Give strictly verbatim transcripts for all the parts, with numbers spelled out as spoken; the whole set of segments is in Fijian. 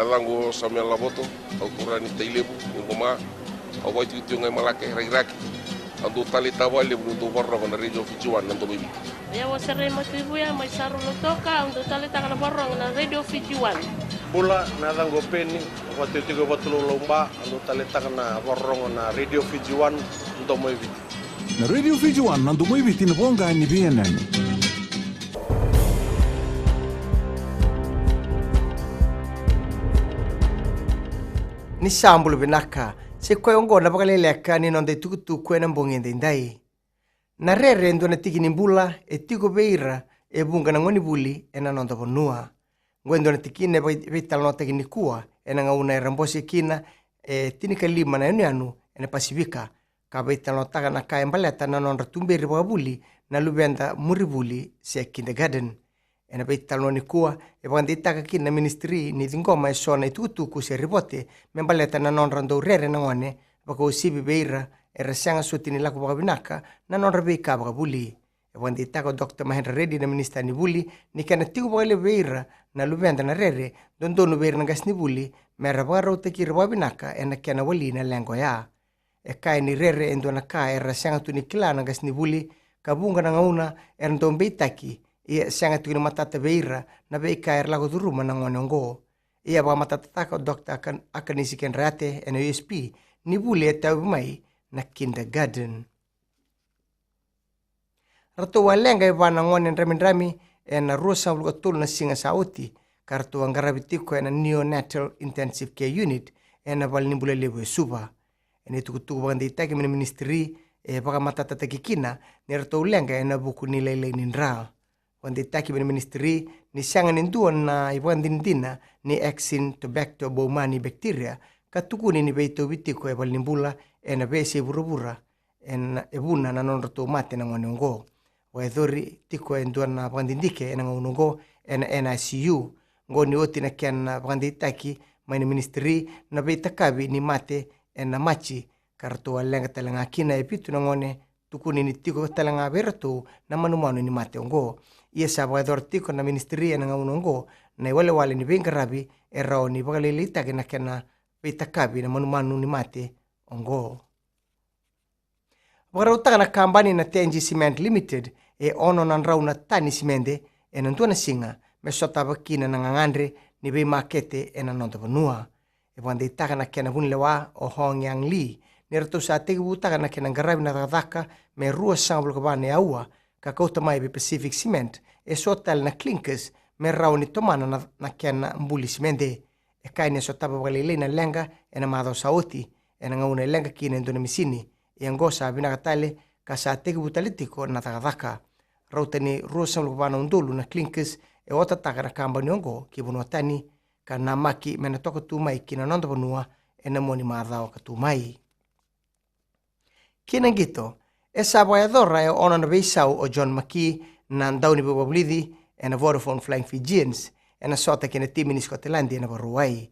Yacaqu o Samuel Lavoto, au turaga ni Tailevu, ni Qoma. Au vakaitikotiko ga i Malake, Rakiraki. Au dau taleitaka vakalevu niu dau vakarorogo na Radio Fiji One, na Domo i Viti. Au o Serei Matuivuya mai Saru, Lautoka, au dau taleitaka na vakarorogo na Radio Fiji One. Bula, na yacaqu o Peni, au vakaitikotiko e Vatulaulau, Ba, au dau taleitaka na vakarorogo na Radio Fiji One, na Domo i Viti. Na Radio Fiji One, na Domo i Viti, na voqa ni veiyanuyanu. Ni sa bula vinaka, sa i koya oqo na vakaleleka ni noda itukutuku ena bogi edaidai. Na rere e dua na tiki ni bula e tiko vei ira e vuqa na gonevuli ena noda vanua. Oqo e dua na tikina e vei-, veitalanoataki nikua ena gauna era bose kina e tinikalima na yanuyanu ena Pasifika, ka veitalanoataka na ka e baleta na nodra tuberi vakavuli na luveda murivuli se kindergarten. Ena veitalanoa nikua, e vakadeitaka kina na ministry ni ciqoma eso na itukutuku se ripote me baleta na nodra dau rere na gone, vakauasivi vei ira era sega soti ni lako vakavinaka na nodra veika vakavuli. E vakadeitaka o Doctor Mahendra Reddy, na minisita ni vuli, ni kena tiko vakalevu vei ira na luveda na rere, dodonu vei ira na qasenivuli mera vakarautaki ira vakavinaka ena kena wali na leqa oya. E kaya ni rere e dua na ka era sega tu ni kila na qasenivuli, ka vuqa na gauna era dau beitaki, ia e sega tiko ni matata vei ira na veika era lako curuma na gone oqo. Ia vakamatatataka o Doctor Akan-, Akanisi Kedrayate ena U S P ni vuli e tauvi mai na kindergarten. Ratou a leqa e va na gone dramidrami ena ruasagavulu ka tolu na siga sa oti, ka ratou a qaravi tiko ena Neonatal Intensive Care Unit ena valenibula levu e Suva. Ena itukutuku vakadeitaki mai na ministry, e vakamatatataki kina ni ratou leqa ena vuku ni lailai ni dra. Vakadeitaki mai na ministry ni sega ni dua na ivakadinadina ni Acinetobacter baumannii bacteria, ka tukuni ni veitauvi tiko e valenibula ena veiyasai vuravura, ena, e vuna na nodratou mate na gone oqo. Vakayacori tiko e dua na vakadidike ena gauna oqo ena N I C U. Oqo ni oti na kena vakadeitaki mai na ministry na veitakavi ni mate ena Maji, ka ratou a leqa tale ga kina e vitu na gone, tukuni ni tiko tale ga vei iratou na manumanu ni mate oqo. Ia sa vakayacora tiko na ministry ena gauna oqo na iwalewale ni veiqaravi e rawa ni vakalailaitaki na kena veitakavi na manumanu ni mate oqo. Vakarautaka na kabani na Tenji Cement Limited e ono na drau na tani simede ena dua na siga, me sotava kina na gagadre ni veimakete ena noda vanua. E vakadeitaka na kena vunilewa o Hong Yang Lee ni ratou sa tekivutaka na kena qaravi na cakacaka me ruasagavulu ka va na aua, ka kauta mai vei Pacific Cement e so tale na clinkers me rawa ni tomana na, na kena buli simede. E kaya ni a sotava vakalailai na leqa ena macawa sa oti, ena gauna e leqa kina e dua na misini. Ia oqo sa vinaka tale, ka sa tekivu tale tiko na cakacaka. Rauta ni ruasagavulu ka va na udolu na clinkers e otataka na kabani oqo ki vanua tani, ka namaki me na toka tu mai ki na noda vanua ena mua ni macawa ka tu mai. Ki na qito, e sa vakayacora e ono na veisau o John McKee, na dauniveivakavulici ena Vodafone Flying Fijians, ena sota kei na timi ni Scotland ena Vakarauwai.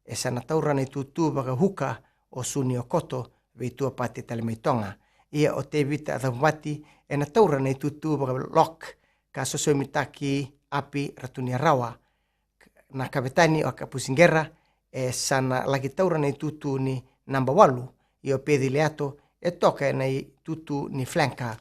E sa na taura na itutu vaka hooker o Suni Okoto, vei Tuapate Talemaitoga. Ia o Tevita Cavuvati ena taura na itutu vaka lock, ka sosomitaki Api Ratuniarawa. Na kavetani o Akapusi Qera e sa na laki taura na itutu ni naba walu, ia o Peci Leato e toka ena itutu ni flanker.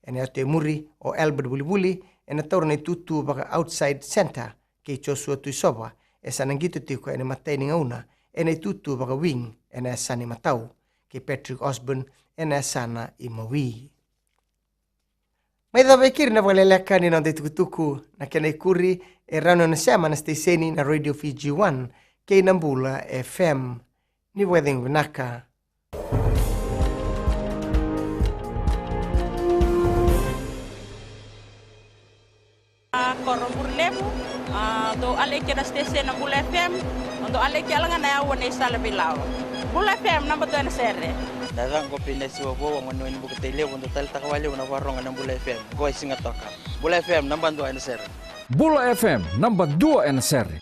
Ena yato e muri, o Albert Vulivuli ena taura na itutu vaka outside centre, kei Joshua Tuisova e sa na qito tiko ena imatai ni gauna ena itutu vaka wing ena yasana i Matau, kei Patrick Osborne ena yasana i Maui. Mai cava e keri na vakaleleka ni noda itukutuku. Na kena ikuri, e rawa ni o na sema na siteseni na Radio Fiji One kei na Bula F M. Ni vakacegu vinaka. A, Koro Bure Levu, a, dou aleki na siteseni na Bula F M, dou aleki yala ga na yaua nei Sala Veilawa. Bula F M, naba dua ena sere. Na yacaqu o Peni Siwavou, au gone ni Bukatai Levu, dou taleitaka vakalevu na vakarorogo na Bula F M. Qo e Sigatoka. Bula F M, naba dua ena sere. Bula F M, naba dua ena sere.